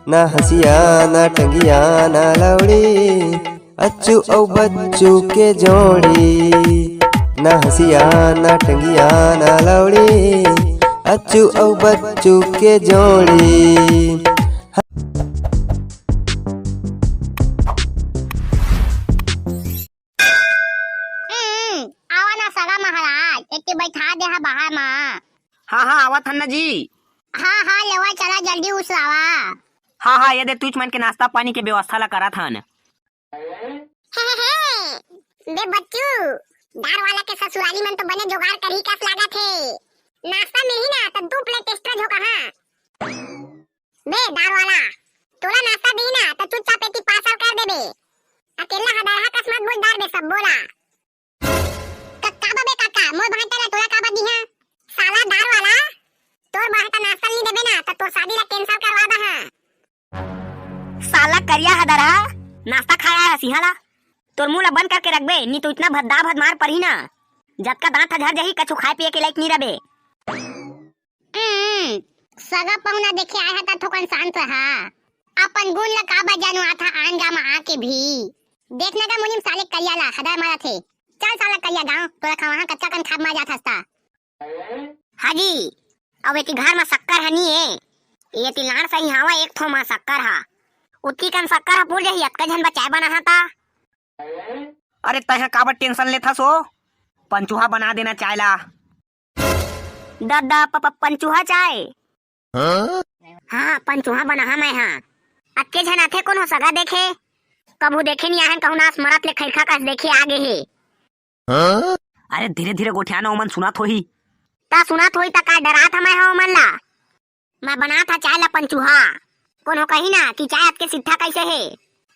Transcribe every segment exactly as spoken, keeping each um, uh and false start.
ना हँसिया, ना टंगिया, ना लौड़ी, अच्छू अउ बच्चू के जोड़ी। ना हँसिया, ना टंगिया, ना लौड़ी, अच्छू अउ बच्चू के जोड़ी। हम्म, आवा ना सगा महाराज, एती बैठा दे हा बाहर मा। हाँ, हाँ, आवत हन ना जी। हाँ, हाँ, लेवा चला, जल्दी उसरावा। हाँ, हाँ, ये दे, तुच मन के नाश्ता पानी के व्यवस्था ला करत हन। हे, हे, हे, बे बच्चू, दार वाला के ससुराली मन तो बने जुगाड़ करही कस लागत हे। नाश्ता मिलही ना, त दू प्लेट extra झोंका, हाँ। बे दार वाला, तोला नाश्ता दिही ना, त चुपचाप एती parcel कर देबे। अकेला हदरहा कस मत बोल डार बे सब बोला। क-, काबा बे काका, मोर भांटा ला तोला काबा दिहा? साला दार वाला, तोर भांटा नाश्ता नी देबे ना, त तोर शादी ला cancel करवा दहा। साला करिया हदरहा, नाश्ता खाया है सिंहाला। तोर मुंह ला बंद करके रखबे, नी तो इतना भद्दा भद मार पड़ही ना, जतका दांत ह झर जही, कछु खाए पिए के लायक नी रबे। हम्म, सगा पहुना देखे आए हा त थोकन शांत रहा। अपन गुण ला काबर जानवाथा आन गांव म आके भी। देखना गा मुनीम साले करिया ला हदर मारत हे। चल साला करिया गांव, तोला खवाहा कतका कन खाब मार जात हस ता। हाजी, अब एती घर म शक्कर ह नी ए। एती लाड़ सही हावा एक थो म शक्कर हा। उतकी कन शक्कर ह पूर जही, अतका झन बचाए बनाहा ता। अरे तैं ह काबर tension लेथस ओ? पंचुहा बना देना चाय ला। ददा प-, प-, पंचुहा चाय। हाँ, पंचुहा बनाहा मैं हा। अतके झन आथे कोनो सगा देखे? कभू देखे नी आहन, कहूँ नास मरत ले खैरखा कस देखे आगे हे। अरे धीरे धीरे गोठिया ना, ओमन सुनत होही। ता सुनत होही ता का डरात हमै हा ओमन ला? मैं बनात हा चाय ला पंचुहा। कोनो कही ना कि चाय अतके सिद्धा कैसे हे,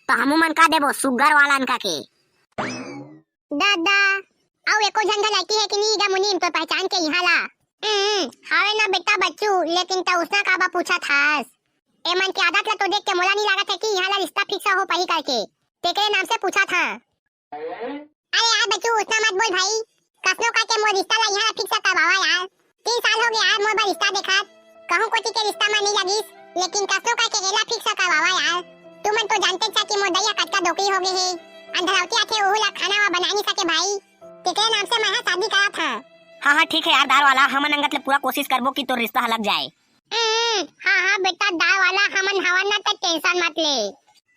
त हमू मन का देबो सुग्गर वाला अनका के। दादा, अउ एको झन घला की हे कि नी गा मुनीम तो पहचान के इहाँ ला? हम्म, हावे ना बेटा बच्चू, लेकिन त उसना काबा पूछत हस? एमन के आदत ला तो देख के मोला नी लागत हे कि इहाँ ला रिश्ता fix हो पाही करके। तेकरे नाम से पूछत हा। अरे यार बच्चू, उतना मत बोल भाई। कसनो करके मोर रिश्ता ला इहाँ fix करवावा यार। तीन साल हो गए यार मोर बर रिश्ता देखत। कहूँ कोती के रिश्ता म नहीं लगिस, लेकिन कसनो करके एला fix करवावा यार। तुमन तो जानते छा कि मोर दई ह कतका डोकरी हो गए हे। अंधरौती आथे, ओहू ला खाना वा बना नहीं सके भाई। तेकरे नाम से मैं हा शादी करत हा। हाँ, हाँ, ठीक है यार दार वाला, हमन अंगत ले पूरा कोशिश करबो कि तोर रिश्ता ह लग जाए। हम्म, हाँ, हाँ बेटा, दार वाला हमन हवन ना, त tension मत ले।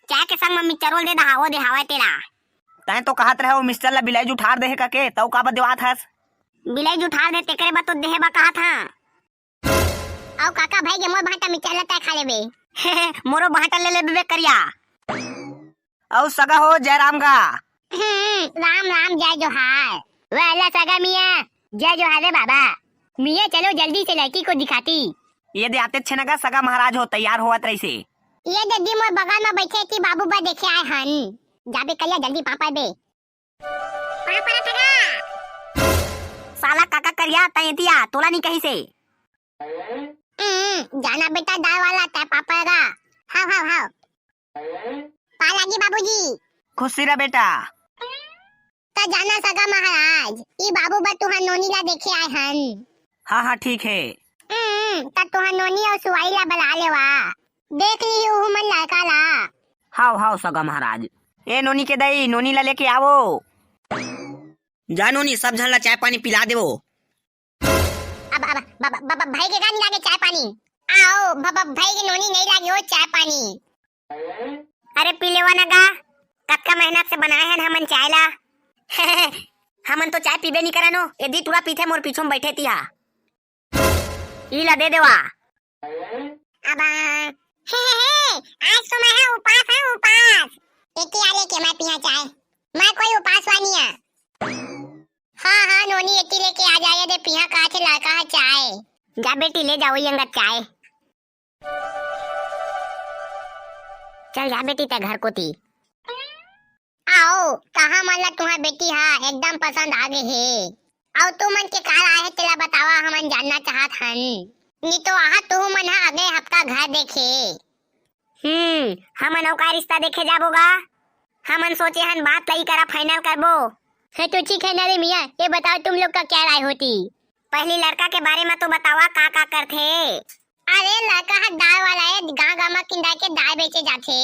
चाय के संग म मिक्सचर रोल दे दहा, ओ दे हवय तेला। तैं तो कहत रहे, ओ मिक्सचर ला बिलाई जुठार दे हे कके, तौ काबर देवात हस? बिलाई जुठार दे, तेकरे बर तो देहे बर कहत हं। अउ काका भाई के मोर भांटा मिक्सचर ला तैं खा लेबे। मोरो भांटा ले लेबे करिया। अउ सगा हो, जय राम गा। हम्म, राम राम, जय जोहार। वाला सगा मियाँ, जय जोहार रे बाबा। मियाँ चलो जल्दी से लड़की को दिखाती। ये दे आते छे ना गा, सगा महाराज हो, तैयार होवत रहिसे। ये दे दी मोर बगल में बैठे थी, बाबू बा देखे आए हन। जाबे करिया जल्दी पापा बे। पापा रे सगा। साला काका करिया, तैं एतिया, तोला नहीं कही से। हम्म, जाना बेटा दाल वाला, तैं पापा गा। हाव, हाव, हाव। पा लागी बाबूजी। खुशी रह बेटा। त जाना सगा महाराज, ई बाबू बर तुहर नोनी ला देखे आए हन। हाँ, हाँ, ठीक हे। हम्म, त तुहर नोनी अउ सुवाई ला बला लेवा। देख ली उहू मन लड़का ला। हाव, हाव, सगा महाराज। ए नोनी के दई, नोनी ला लेके आवो। जा नोनी, सब झन ला चाय पानी पिला देवो। अब, अब, ब-, ब-, ब-, भाई के का नी लागे चाय पानी? आओ, ब-, ब-, भाई के नोनी नहीं लागे हो चाय पानी। अरे पी लेवा ना गा, कतका मेहनत से बनाए हन हमन चाय ला। हमन तो चाय पीबे नी करन हो, ये दी टूरा पीथे मोर पीछू में बैठे तिहा। ई ला दे देवा। अब, हे, हे, हे, आज तो मैं हा उपास हूँ, उपास। एती आ लेके मैं पिया चाय, मैं कोई उपास वानी आ। हाँ, हाँ, नोनी एती लेके आ जाए दे, पिया का थे लड़का है चाय। जा बेटी, ले जाओ ये अंगत चाय। चल जा बेटी, तै घर कोती। आओ, कहाँ मन ला तुहर बेटी हा एकदम पसंद आ गे हे। अउ तुमन के का राय हे, तेला बतावा, हमन जानना चाहत हन। नी तो आहा तुहू मन हा अगले हफ्ता घर देखे। हम्म, हमन अउ का रिश्ता देखे जाबो गा? हमन सोचे हन बात तई करा final करबो। हे तो ठीक है ना रे मियाँ, ये बताओ तुम लोग का क्या राय होती? पहली लड़का के बारे में तो बतावा का का करथे? अरे लड़का ह दार वाला हे, गांव गांव म किंदा के दार बेचे जाथे।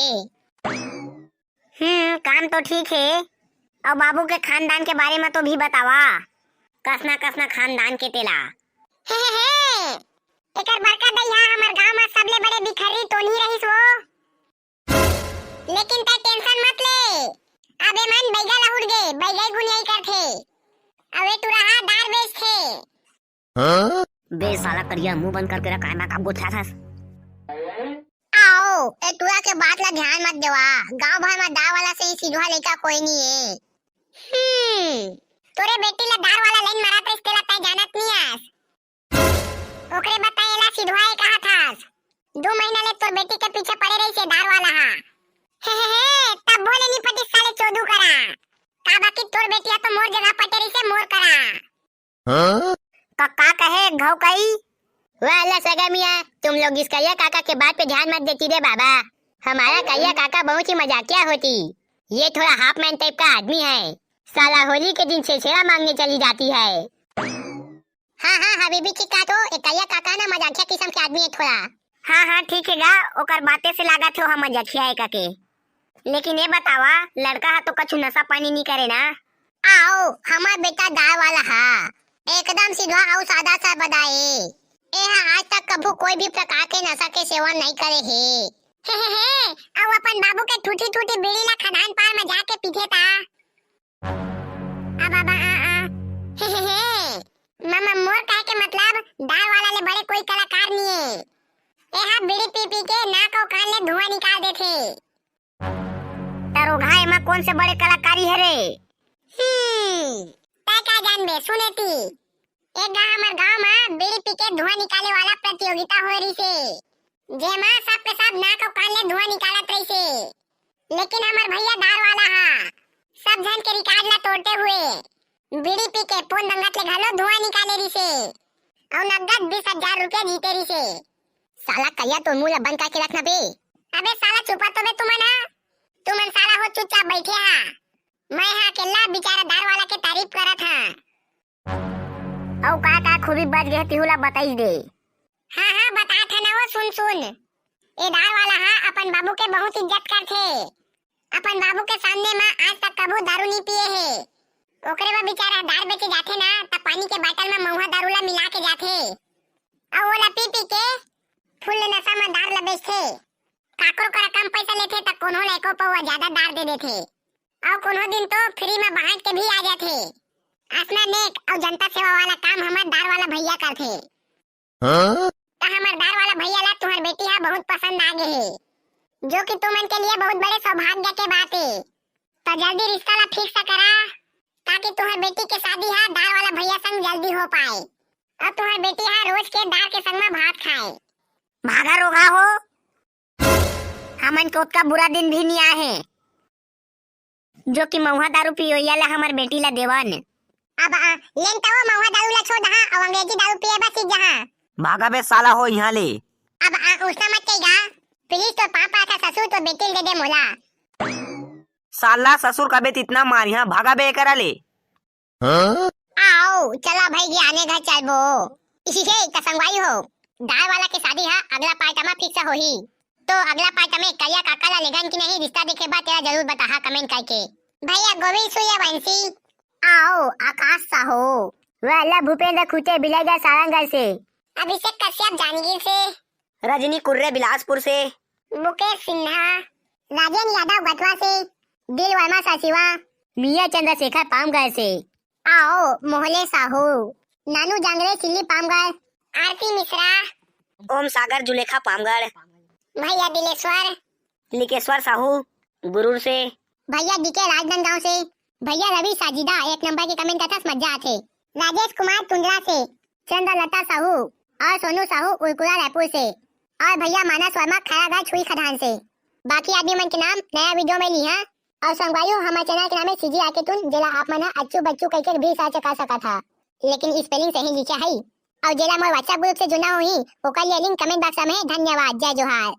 हम्म, काम तो ठीक हे। अउ बाबू के खानदान के बारे म तो भी बतावा, कसना कसना खानदान के तेला। हे हे हे, एकर बड़का दई ह हमर गांव म सबले बड़े भिखर्री टोनी रहिस वो। लेकिन तै टेंशन मत ले, अब ए मन बैगा ला उड़ गे, बैगा गुनियाई करथे। अब ए टुरा ह दार बेचथे। हाँ? बे साला करिया, मुंह बंद करके रख, काय मैं का गोठियाथस। आओ, ए टुरा के बात ला ध्यान मत देवा, गांव भर म दार वाला से ही सिधवा लइका कोई नहीं है। हम्म, तोरे बेटी ला दार वाला लाइन मारत रहिस, तेला तै जानत नहीं आस। ओकरे बताए ला सिधवा ए कहा थास। दो महीना ले तोर बेटी के पीछे पड़े रहिस हे दार वाला हा। हे हे हे, तब बोले नहीं पटिस साले चोदू करा। का बाकी तोर बेटी हा तो मोर जगह पटे रहिस हे, मोर करा। हाँ? का, का कहे घाव कई? वाला सगा मियाँ, तुम लोग इस करिया काका के बात पे ध्यान मत देती रे बाबा। हमारा करिया काका बहुत ही मजाकिया होती। ये थोड़ा हाफ मैन टाइप का आदमी है। साला होली के दिन छेछेड़ा मांगने चली जाती है। हाँ, हाँ, हबीबी की का तो, ए करिया काका ना मजाकिया किस्म के आदमी है थोड़ा। हाँ, हाँ, ठीक है गा, ओकर बातें से लागत हे ओहा मजाकिया है काके। लेकिन ये बतावा, लड़का हा तो कछु नशा पानी नहीं करे ना? आओ, हमार बेटा दार वाला हा, एकदम सिधवा अउ सादा सा बदाए। ए हा आज तक कभू कोई भी प्रकार के नशा के सेवन नहीं करे हे। हे हे हे, अउ अपन बाबू के ठूठी ठूठी बीड़ी ला खदान पार में जाके पीथे ता। आ बाबा आ आ। हे हे हे, मामा मोर कहे के मतलब दार वाला ले बड़े कोई कलाकार नहीं है। ए हा बीड़ी पी पी के नाक अउ कान ले धुआं निकाल देथे। त रोगहा एमा कोन से बड़े कलाकारी हे रे? हम्म, तै का जानबे, सुने ती। एक गा हमर गांव म बीड़ी पी के धुआं निकाले वाला प्रतियोगिता होए रहिसे, जेमा सब के सब नाक अउ कान ले धुआं निकालत रहिसे। लेकिन हमर भैया दार वाला हा सब झन के रिकॉर्ड ला तोड़ते हुए बीड़ी पी के पोन दंगत ले घलो धुआं निकाले रिसे अउ नगद बीस हजार रुपया जीते रिसे। साला करिया, तोर मुंह ला बंद करके रखना बे। अबे साला, चुपा तो बे तुमन हा। तुमन साला हो चुपचाप बैठे हा। मैं हा अकेला बेचारा दार वाला के तारीफ करत हा। अउ का का खूबी बच गे तिहू ला बताइस दे। हाँ, हाँ, बतात हन वो, सुन, सुन। ए दार वाला हा अपन बाबू के बहुत इज्जत करथे। अपन बाबू के सामने म आज तक कभू दारू नी पिए हे। ओकरे बर बेचारा दार बेचे जाथे ना, त पानी के बाटल म महुआ दारू ला मिला के जाथे। अउ ओला पी पी के फुल नशा म दार ला बेचथे। काकरो करा कम पैसा लेथे, त कोनो ला एको पौवा जादा दार दे देथे। अउ कोनो दिन तो फ्री म बांट के भी आ जाथे। असना नेक अउ जनता सेवा वाला काम हमर दार वाला भैया करथे। हाँ? त हमर दार वाला भैया ला तुहर बेटी हा बहुत पसंद आ गे हे, जो कि तुमन के लिए बहुत बड़े सौभाग्य के बात हे। त जल्दी रिश्ता ला फिक्स करा, ताकि तुहर बेटी के शादी हा दार वाला भैया संग जल्दी हो पाए, अउ तुहर बेटी हा रोज के दार के संग म भात खाए। भागा रोगहा हो, हमन के ओतका बुरा दिन भी नी आए हे। जो कि महुआ दारू पियोइया ला हमर बेटी ला देवन। अब आ, लेन त वो महुआ दारू ला छोड़ दहा, अउ अंग्रेजी दारू पिए बर सीख जहा। भागा बे साला हो इहाँ ले। अब आ, उसना मत कहिगा। प्लीज, तो पाँव परत हंव ससुर, तो बेटी ल दे दे मोला। साला ससुर कबे तितना मारिहा, भागा बे एकरा ले। हाँ? आओ, चला भाई जी, आने घर चलबो। इसी से त संगवारी हो, दार वाला के शादी हा अगला पार्ट मा फिक्स होही। तो अगला पार्ट में करिया काका ला लेगन कि नहीं, रिश्ता देखे बर तेला जरूर बताहा कमेंट करके। भैया गोविंद सूर्यवंशी। आओ आकाश साहू। वाला भूपेंद्र खुटे बिलाईगढ़ सारंगढ़ से। अभिषेक कश्यप जांजगीर से। रजनी कुर्रे बिलासपुर से। मुकेश सिन्हा। राजेंद्र यादव गठवा से। दिल वर्मा सासिवा। मिया चंद्रशेखर पामगढ़ से। आओ मोहले साहू। नानू जांगरे सिल्ली पामगढ़। आरती मिश्रा। ओम सागर जुलेखा पामगढ़। भैया दिलेश्वर। लिकेश्वर साहू गुरूर से। भैया डीके राजनांदगांव से। भैया रवि साजिदा एक नंबर के कमेंट करथस, मजा आथे। राजेश कुमार टुंडला से। चंद्रलता साहू अउ सोनू साहू उरकुरा रायपुर से। अउ भैया मानस वर्मा खैरागढ़ छुई खदान से। बाकी आदमी मन के नाम नया वीडियो में लिहा। अउ संगवारी हो, हमर चैनल के नाम हे सीजी आके टून, जेला आप मन ह अच्छू बच्चू कहिके भी सर्च कर सकत हा, लेकिन स्पेलिंग सही लिखे हई। अउ जेला मोर WhatsApp ग्रुप से जुड़ना होही, ओकर लिए लिंक कमेंट बॉक्स में हे। धन्यवाद, जय जोहार।